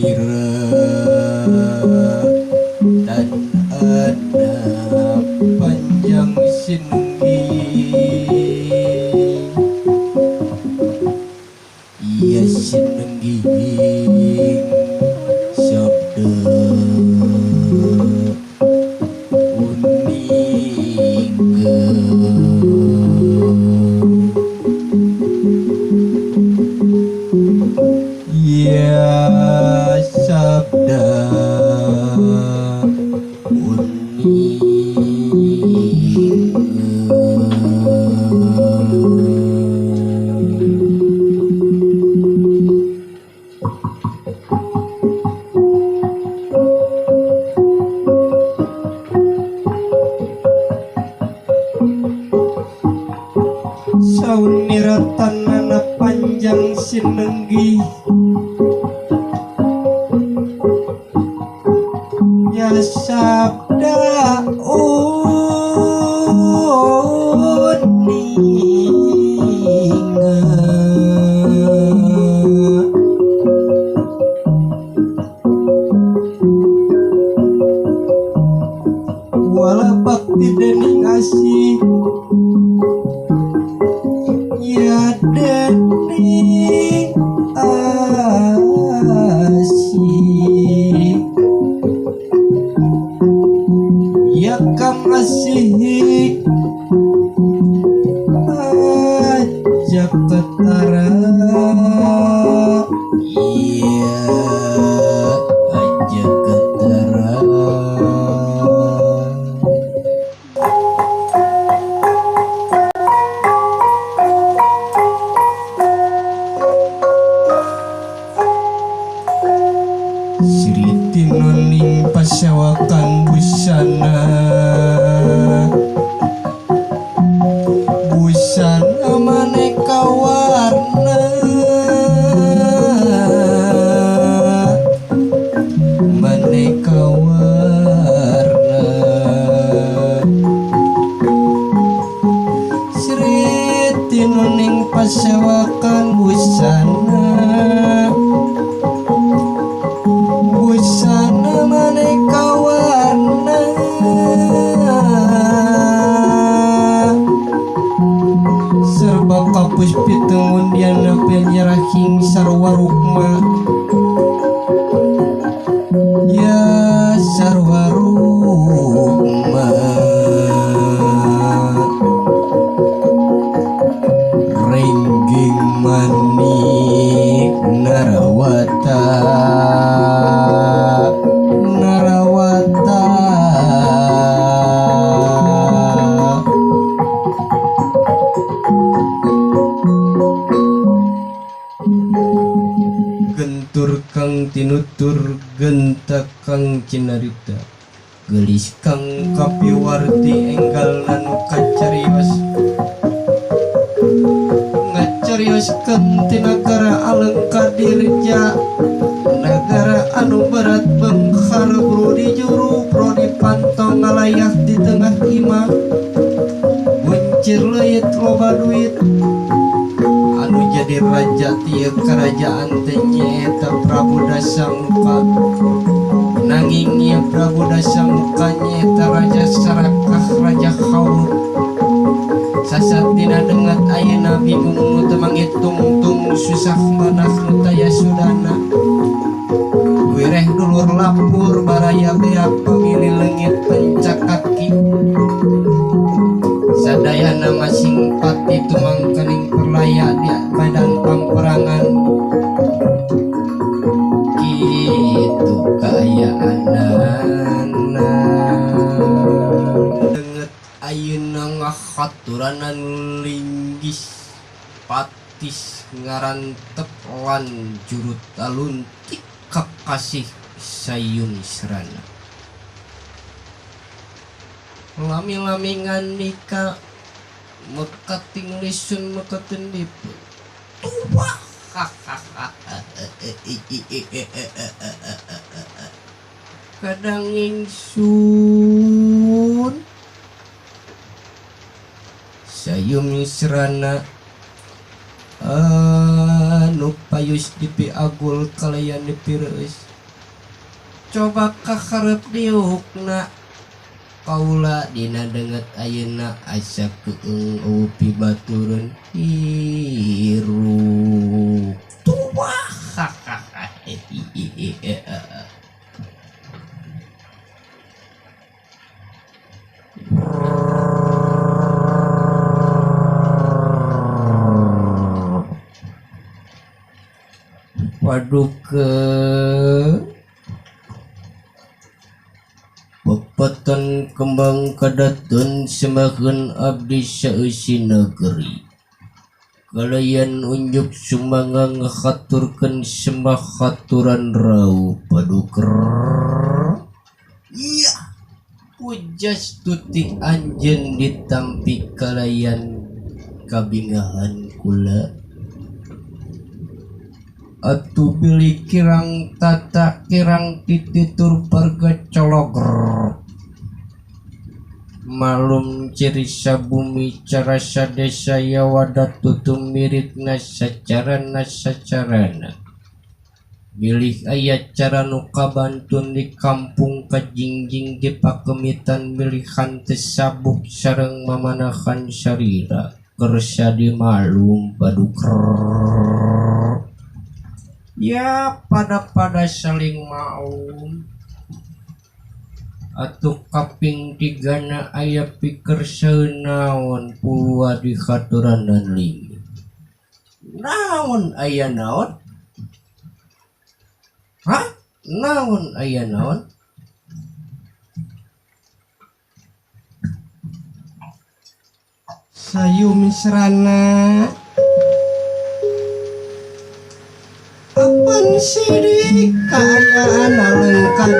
Niratan ana panjang sinenggih iya sinenggih sabda uninga ya sabda Sauniratanana panjang sinenggih ya sabda uninga wala bakti dening asih ya dening asih ya kang asih aja ketara iya aja ketara. Sri tinuning pasewakan busana busana maneka warna maneka warna Sri tinuning pasewakan busana busana maneka warna serba kapus pitengun diana penyerahing sarwa rukma ya sarwa rukma ringging manik narawata narawata gentur kang tinutur genta kang cinarita gelis kang kapiwarti enggal nanu kacarios ngacarioskeun ti nagara Alengka Dirja nagara anu berat benghar bro di juru bro di pantong ngalayah di tengah imah buncir leuit loba duit anu jadi raja tieu kerajaan teh nyaeta Prabu Dasamuka nanging ieu Prabu Dasamuka nyaeta raja sarakah raja haur sasatina dengat ayeuna bingung nu teu mangitungtung susah manah nu taya sudana wireh dulur lapur baraya beak pamili leungit pencak kaki sadayana masing pati tumangkening perlaya di medan pamperangan kitu kaayaanana denget ayeuna ngahaturanan linggis patis ngarantep lan jurut aluntik kakasih sayung serana lami-lami ngandika mekating lisun mekating dipun tuah kadang ingsun sayum serana anu payus dipi agul kalayan dipireus Coba kaharep diukna kaula dina denget ayeuna asa keung eueuh pibatureun hirup tuah. Paduka Pepeten kembang kadaton semakeun abdi saeusi negeri. Kalayan unjuk sumangga ngahaturkeun sembah haturan rauh paduka. Iya, pujastuti anjeun ditampi kalayan kabingahan kula. Atuh bilih kirang tata kirang tititur barga cologr. Malum cirisa bumi carasa desa yawada tutum miritna sacarana sacarana. Bilih aya cara nu kabantun di kampung kajingjing di pakemitan bilihan teu sabuk sareng mamanahan sarira kersa dimalum paduker. Ya pada-pada saling maum. Atuh kaping tigana aya piker seunaon pulua di haturanan lingi. Naon aya naon? Hah? Naon aya naon? Sayu misrana apan sidik kaayaan alengkah